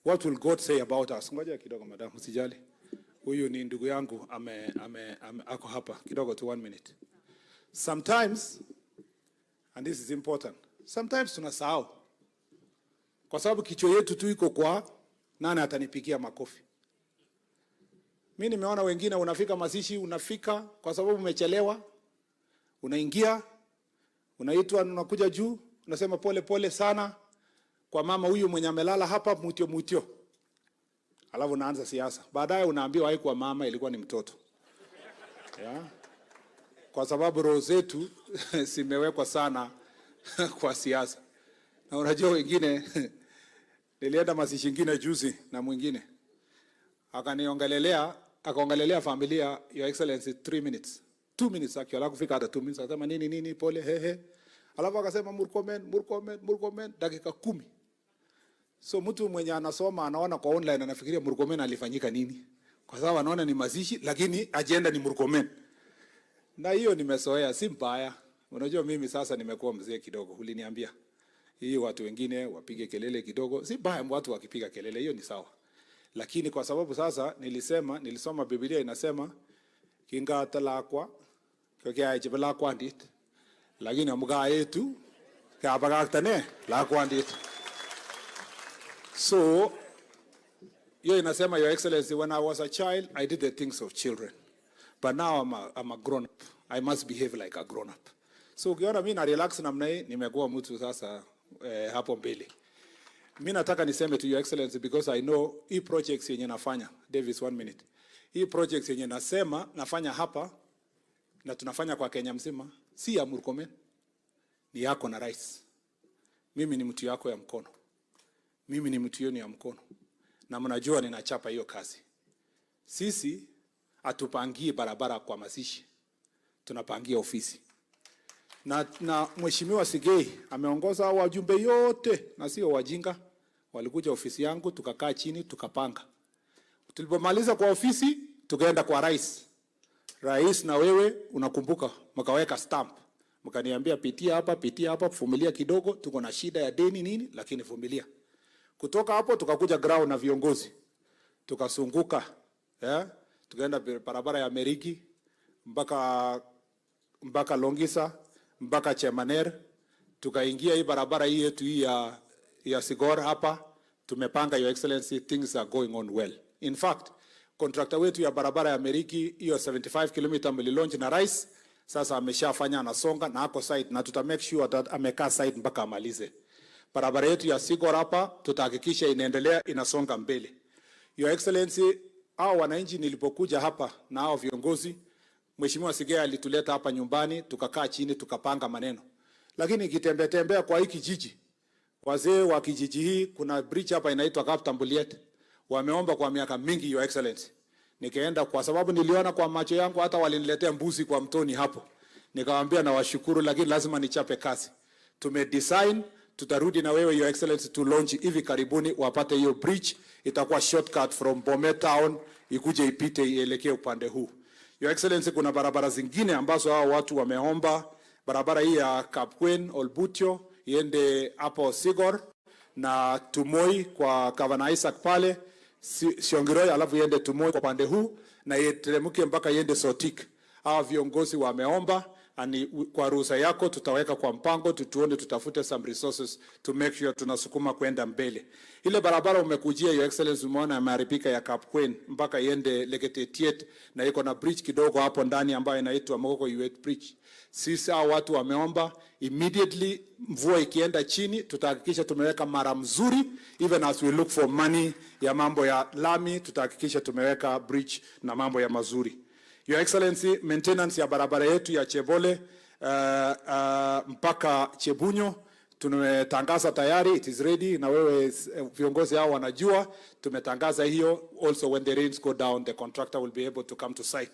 What will God say about us? Ngoja kidogo, madam, usijali. Huyu ni ndugu yangu ame ako hapa kidogo tu, one minute. Sometimes, and this is important, sometimes tunasahau kwa sababu kichwa yetu tu iko kwa nani atanipigia makofi. Mi nimeona wengine unafika mazishi, unafika kwa sababu umechelewa, unaingia, unaitwa, unakuja juu, unasema pole pole sana kwa mama huyu mwenye amelala hapa, mutio mutio, alafu unaanza siasa. Baadaye unaambiwa haikuwa mama, ilikuwa ni mtoto, yeah? Kwa sababu roho zetu zimewekwa sana kwa siasa. Na unajua wengine, nilienda mazishi ingine juzi na mwingine akaniongelelea, akaongelelea familia, Your Excellency, 3 minutes, 2 minutes actually, hakufika hata 2 minutes. Akasema nini nini, pole, hehe, alafu akasema Murkomen, Murkomen, Murkomen dakika 10. So mtu mwenye anasoma anaona kwa online anafikiria Murkomen alifanyika nini, kwa sababu anaona ni mazishi, lakini agenda ni Murkomen. Na hiyo nimezoea, si mbaya. Unajua mimi sasa nimekuwa mzee kidogo, uliniambia hii watu wengine wapige kelele kidogo, si mbaya watu wakipiga kelele, hiyo ni sawa. Lakini kwa sababu sasa nilisema, nilisoma Biblia inasema kingata lakwa ko chebo lakwandit, lakini amu kaetu kabakakta ne lakwandit. So hiyo inasema, Your Excellency, when I was a child, I did the things of children, but now I'm a grown up. I must behave like a grown up. So ukiona mimi na relax namna hii, nimekuwa mtu sasa hapo mbele. Mimi nataka niseme to Your Excellency, because I know hii projects yenye nafanya, Davis, one minute. Hii projects yenye nasema nafanya hapa na tunafanya kwa Kenya mzima, si ya Murkomen, ni yako na rais. Mimi ni mtu yako ya mkono. Mimi ni mtu yenu ya mkono. Na mnajua ninachapa hiyo kazi. Sisi hatupangii barabara kwa mazishi, tunapangia ofisi. Na Mheshimiwa Sigei ameongoza wajumbe yote na sio wajinga, walikuja ofisi yangu, tukakaa chini, tukapanga. Tulipomaliza kwa ofisi, tukaenda kwa rais. Rais, na wewe unakumbuka, mkaweka stamp, mkaniambia pitia hapa, pitia hapa, vumilia kidogo, tuko na shida ya deni nini, lakini vumilia. Kutoka hapo tukakuja ground na viongozi, tukazunguka, yeah? Tukaenda barabara ya Merigi mpaka Longisa mpaka Chemaner, tukaingia hii barabara hii yetu hii ya Sigor hapa. Tumepanga, Your Excellency, things are going on well. In fact, contractor wetu ya barabara ya Merigi hiyo 75 km mlilaunch na rais, sasa ameshafanya, anasonga na ako site, na tuta make sure that amekaa site mpaka amalize. Barabara yetu ya Sigor hapa tutahakikisha inaendelea inasonga mbele. Your Excellency, hao wananchi nilipokuja hapa na hao viongozi, Mheshimiwa Sigei alituleta hapa nyumbani, tukakaa chini tukapanga maneno. Lakini nikitembea tembea kwa hii kijiji, wazee wa kijiji hii, kuna bridge hapa inaitwa Kaptambuliet. Wameomba kwa miaka mingi, Your Excellency. Nikaenda kwa sababu niliona kwa macho yangu, hata waliniletea mbuzi kwa mtoni hapo. Nikawaambia nawashukuru, lakini lazima nichape kazi. Tume design, tutarudi na wewe, Your Excellency, to launch hivi karibuni, wapate hiyo bridge. Itakuwa shortcut from Bomet town ikuje ipite ielekee upande huu. Your Excellency, kuna barabara zingine ambazo hao watu wameomba, barabara hii ya Kapkwen Olbutio iende hapo Sigor na Tumoi kwa Gavana Isaac pale Siongiroi, alafu iende Tumoi kwa pande huu na iteremke mpaka iende Sotik. Hawa viongozi wameomba ani, kwa ruhusa yako tutaweka kwa mpango, tutuone, tutafute some resources to make sure tunasukuma kwenda mbele. Ile barabara umekujia, Your Excellency, umeona imeharibika ya Kapkwen mpaka iende Leketetiet na iko na bridge kidogo hapo ndani ambayo inaitwa Mogoko Yuet Bridge. Sisi hao watu wameomba immediately, mvua ikienda chini, tutahakikisha tumeweka murram mzuri, even as we look for money ya mambo ya lami, tutahakikisha tumeweka bridge na mambo ya mazuri. Your Excellency, maintenance ya barabara yetu ya Chebole mpaka Chebunyo tumetangaza tayari, it is ready, na wewe viongozi hao wanajua tumetangaza hiyo. Also, when the rains go down, the contractor will be able to come to site.